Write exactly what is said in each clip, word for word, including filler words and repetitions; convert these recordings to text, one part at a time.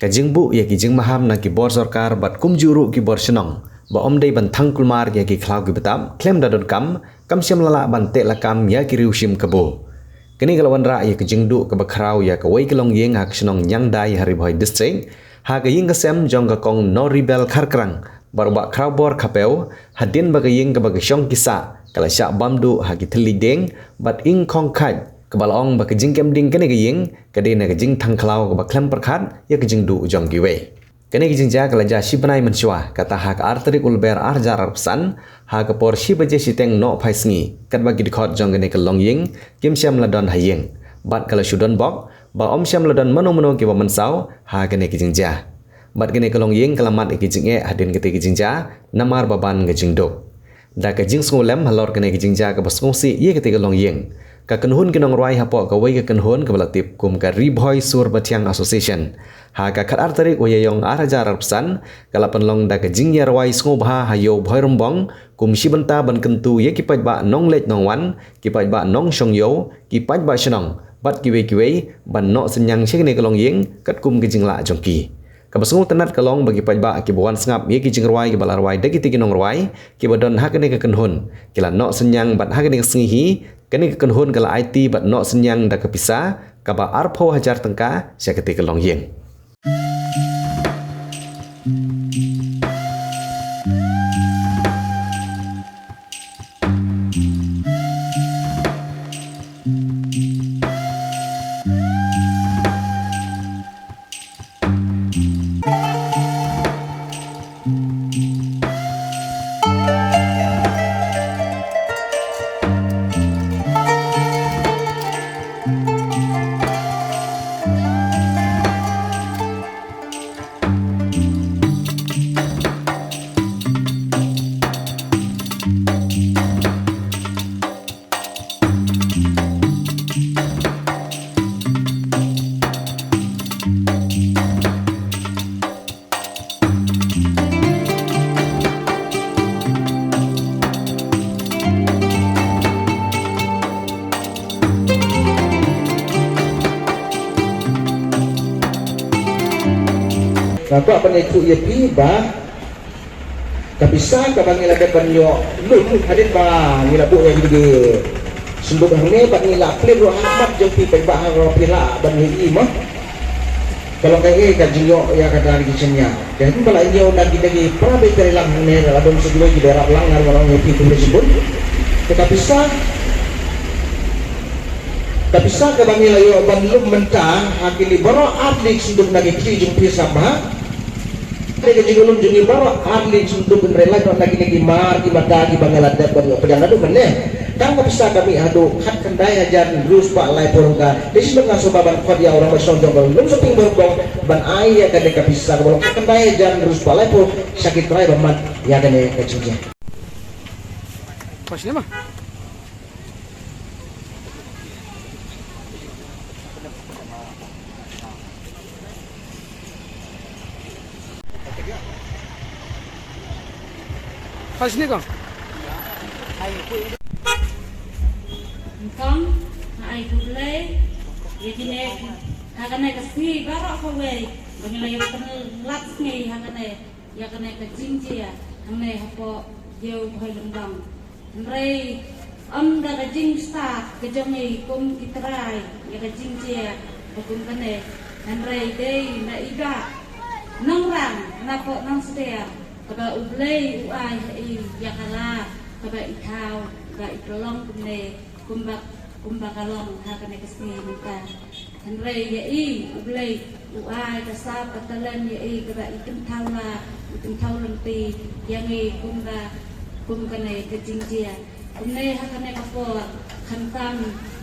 Ka jingbuh ïa ki jingmaham na ki bor sorkar bad kumjuh ruh ki bor shnong ba ym dei ban thang kulmar ïa ki khlaw ki btap khlem da donkam, kam shym la lah ban teh lakam ïa ki riew shim kabu. Kane ka la wanrah ïa ka jingduh kaba khraw ïa kawei ka longïing ha ka shnong Nyangdai ha Ri Bhoi District, ha ka ïing ka sem jong ka Kong Noribel Kharkrang bad u Bah Khrawbor Khapew, hadien ba ka ïing kaba ka shong ki sah ka la shah bam duh ha ki thylliej dieng bad ing khong khait, kaba la ong ba ka jingkem ding kane ka ïing ka dei na ka jingthang khlaw kaba khlem pyrkhat ïa ka jingduh jong kiwei. Kane ka jingjia ka la jia shi bnai mynshuwa, kata ha ka ar tarik u Lber ar hajar arphew san, ha ka por shi baje shiteng nohphai sngi, katba ki dkhot jong kane ka longïing kim shym la don ha ïing, bad ka la shu donbok ba ym shym la don mano mano kiba mynsaw ha kane ka jingjia. Bad kane ka longïing ka la mad ïa ki jingeh hadien katei ka jingjia namar ba ban ka jingduk. Da ka jingsngewlem halor kane ka jingjia kaba sngewsih ïa katei ka longïing, ka kynhun ki nongrwai hapoh kawei ka kynhun kaba la tip kum ka Ri Bhoi Sur Bathiang Association, ha ka khatar tarik u Ïaïong ar hajar arphew san, ka la pynlong da ka jingïarwai sngewbha ha Ïew Bhoirymbong kum shi bynta ban kyntu ïa ki paidbah nongleit nongwan, ki paidbah nongshong ïew, ki paidbah shnong bad kiwei kiwei ban noh synñiang sha kane ka longïing katkum ka jinglah jong ki. Kaba sngewtynnat ka long ba ki paidbah kiba wan sngap ïa ki jingrwai kiba la rwai da kitei ki nongrwai kiba don ha kane ka kynhun, ki la noh synñiang bad ha kane ka sngi hi kane ka kynhun ka la aiti bad noh synñiang da ka pisa kaba arphew hajar tyngka sha katei ka longïing. Nga kwah ban ïathuh ïa phi ba ka pisa kaba ngi la dep ban ïoh lum hadien ba ngi la buh ïa kine ki synduk hangne bad ngi la plie ruh ha khmat jong phi paidbah ha kaba phi lah ban ïohi mo. Ka long kaei ka jingïoh ïa kata ki jingïa. Te hadien ba la ïoh na kine ki para beit trai lang hangne la don sa kiwei kiba ïarap lang, nga ruh nga ong ïa phi khublei shibun. Te ka pisa, ka pisa kaba ngi la ïoh ban lum mynta ha kine baroh ar tylli ki synduk na ki kti jong phi sngap bha. Te ka jingïalum jong ngi baroh ar tylli ki synduk, hynrei lait noh na kine ki mar ki mata kiba ngi la dep ban ïoh pdiang naduh mynne. Tang ka pisa ka mih haduh khatkhyndai hajar hynriew spah laiphew tyngka. Te shisien nga sngewbha ban khot ïa u rangbah shnong jong ka Lumshyiap Pynïaid Bor ban ai ïa kane ka pisa kaba long khatkhyndai hajar hynriew spah laiphew sha ki trai ba mad ïa kane ka jingjia. Pas ne ma? Pas ne kong? Kong, nga ai khublei ïa kine ha kane ka sngi baroh kawei ba ngi la ïa pynlait sngi ha kane ïa kane ka jingjia hangne hapoh Ïew Bhoirymbong. Hynrei ym da ka jingstad ka jong ngi kum ki trai ïa ka jingjia ba kum kane, hynrei dei na i Bah Nongrang napoh Nongstiar, kaba U Blei u ai ha i ïa ka lad kaba i thaw ba i pynlong kumne kumba, kumba ka long ha kane ka sngi mynta. Hynrei ïa i U Blei u ai ka sap ka talent ïa i kaba i kynthaw lad, i kynthaw lynti ïa ngi kumba, kum kane ka jingjia. Kumne ha kane ka por, khamtam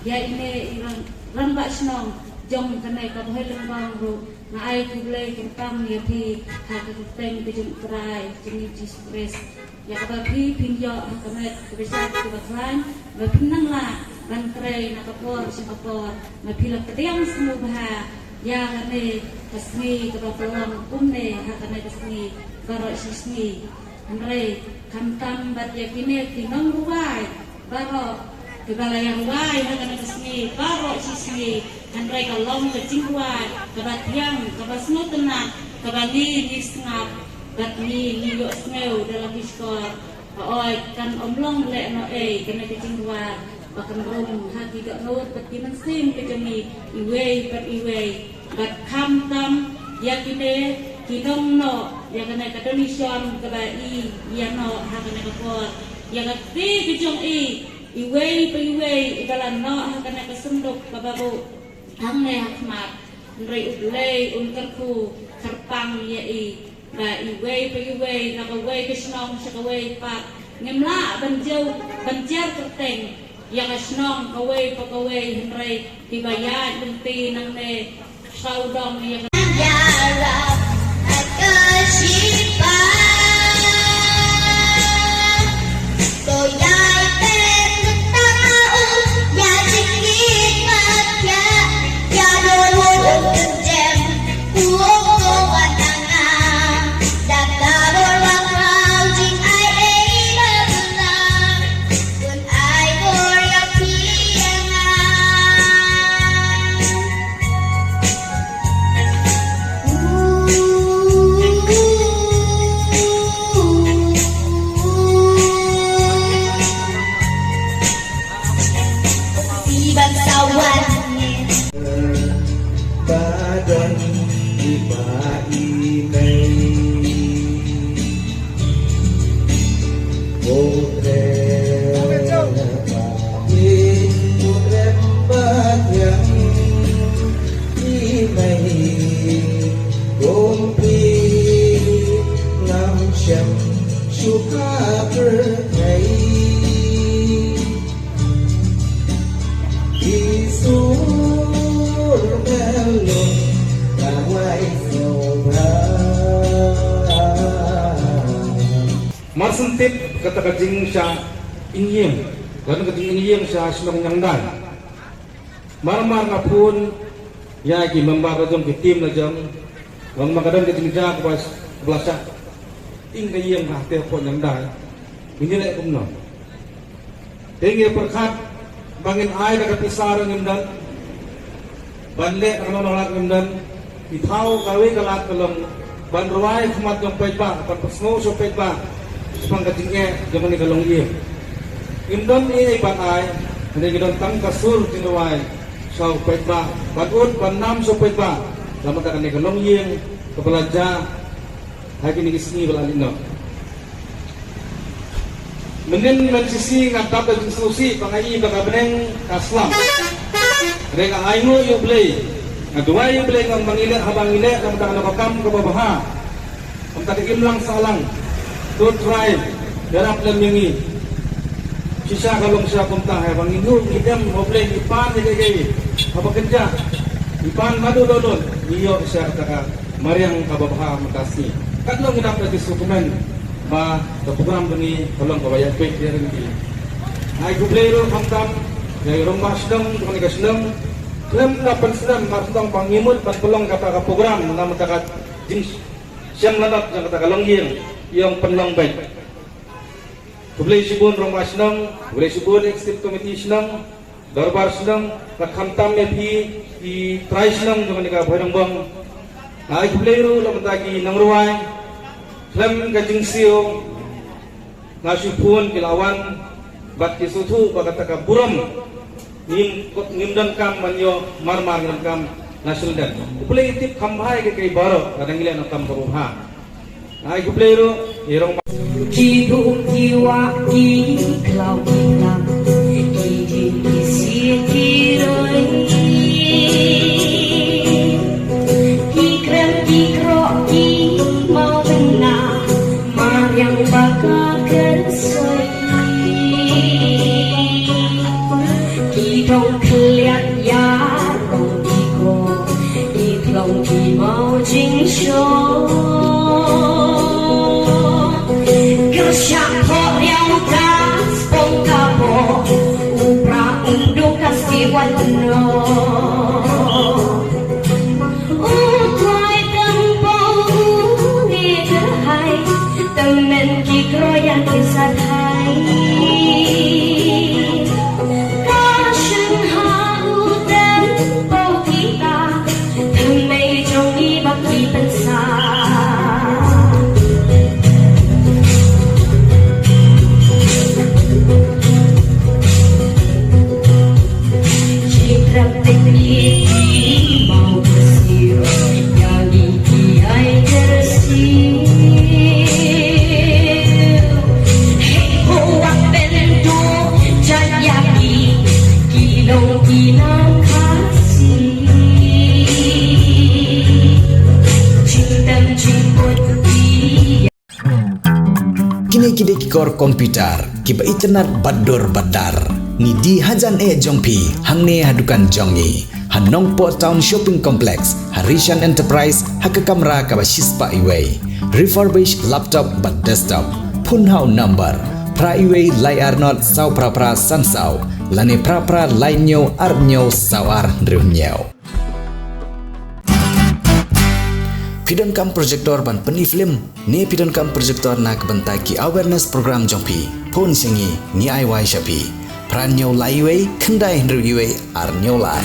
ïa ine i rang, rangbah shnong jong kane ka Bhoirymbong ruh, nga ai khublei kyrpang ïa phi ha ka kyrteng ka jong U Trai jong ngi Jisu Khrist. Ïa kaba phi phin ïoh ha ka met kaba shait kaba khlaiñ, ba phin nang lah ban trei na ka por sha ka por, ba phi la pdiang sngewbha ïa kane ka sngi kaba pynlong kumne ha kane ka sngi baroh shi sngi. Hynrei khamtam bad ïa kine ki nongrwai baroh kiba la ïa rwai ha kane ka sngi baroh shi sngi, Hynrei ka long ka jingrwai kaba thiang, kaba sngewtynnat, kaba ngi ngi sngap bad ngi ngi ïohsngew da la ki shkor. Hooid, kan ym long lehnohei kane ka jingrwai ba kan rung ha ki dohnud bad ki mynsiem ka jong ngi iwei pa iwei. Bad khamtam ïa kine ki nongnoh ïa kane ka donation kaba i ïa noh ha kane ka por, ïa ka kti ka jong i iwei pa iwei iba la noh ha kane ka synduk kaba buh hangne ha khmat. Hynrei U Blei un kyrkhu kyrpang ïa i ba iwei pa iwei na kawei ka shnong sha kawei pat ngim lah ban jew ban jer kyrteng ïa ka shnong kawei pa kawei, hynrei kiba ïaid lynti nangne sawdong ïa ka. Mar shen tip kata ka jingshah ïing, kata ka jingïing sha shnong Nyangdai. Mar mar nga phone ïa ki member la jong ki team la jong, long ma ka don ka jingjia kaba la shah ing ka ïing ha te pon Nyangdai. Ngi leh kumno? Te ngi pyrkhat ba ngin ai da ka pisa ruh ngim don, ban leh kano kano lad ngim don. Ki thaw kawei ka lad ka long ban rwai khmat jong paidbah, ban pynsngew sha paidbah shaphang ka jingeh jong kane ka longïing. Ngim don ei ei ban ai, hynrei ngi don tang ka sur jingrwai sha paidbah, ban ud ban nam sha paidbah la mynta kane ka longïing kaba la jia ha kine ki sngi ba la leit noh. Mynnin mynshisha nga dap da jingsngewsih ba nga i ba ka bneng ka slam. Hynrei nga ainguh ïa U Blei, nga duwai ïa U Blei, nga ong ba ngi leh, haba ngi leh na ka bynta kano ka kam kaba bha, na ka bynta ka imlang sahlang, to Trai ïarap lem ïa ngi. Shisha ka long shisha kumta, haba ngi ïoh ngi dem, U Blei ngi pan ïa kaei kaei haba kynjah, ngi pan naduh dohnud, ngi ïoh shisha kata ka mariang kaba bha mynta sngi. Katno ngi dap da ki sngewkmen ba ka program jong ngi ka long kaba ïa peit ïa ryngki. Ai khublei ruh khamtam ïa i rangbah shnong jong kane ka shnong khlem da pynslem, mar shnong ba ngi mut ban pynlong kata ka program na mynta ka jingshem lanot jong kata ka longïing, ïong pynlong beit. Khublei shibun rangbah shnong, khublei shibun executive committee shnong, dorbar shnong, bad khamtam ïa phi ki trai shnong jong kane ka Bhoirangbong. Nga ai khublei ruh la mynta ki nongrwai, khlem ka jingsiew nga shu phone ki la wan bad ki sngewthuh ba kata ka burom ngim, ngim donkam ban ïoh, mar mar ngim donkam na shu lyndet. U Blei u tip kham bha ïa kiei kiei baroh, lada ngi leh na ka kam kaba bha. Ai khublei ruh i rangbah. Ki bum ki wah ki khlaw ki tang, ki dim ki sih ki roi, ki krem ki kroh ki mawbynna, mariang ba ka kyrsoi. Ki dong khlieh ïa rong ki ko, ki phlong ki maw jingshoh. Kyrshah thoh riang ka spong ka Kine ki dei ki kor computer kiba itynnad bad dur bad dar. Ngi die hajan eh jong phi hangne ha dukan jong ngi ha Nongpoh Town Shopping Complex, ha Rishan Enterprise, ha ka kamra kaba shispah iwei. Refurbish laptop bad desktop. Phone ha u number phra iwei lai ar not saw phra phra san saw lane phra phra lai hynñiew ar hynñiew saw ar hynriew hynñiew. Phi donkam projector ban pyni film ne phi donkam projector na ka bynta ki awareness program jong phi? Phone sha ngi, ngi ai wai sha phi. Phra hynñiew lai iwei khyndai hynriew iwei ar hynñiew lai.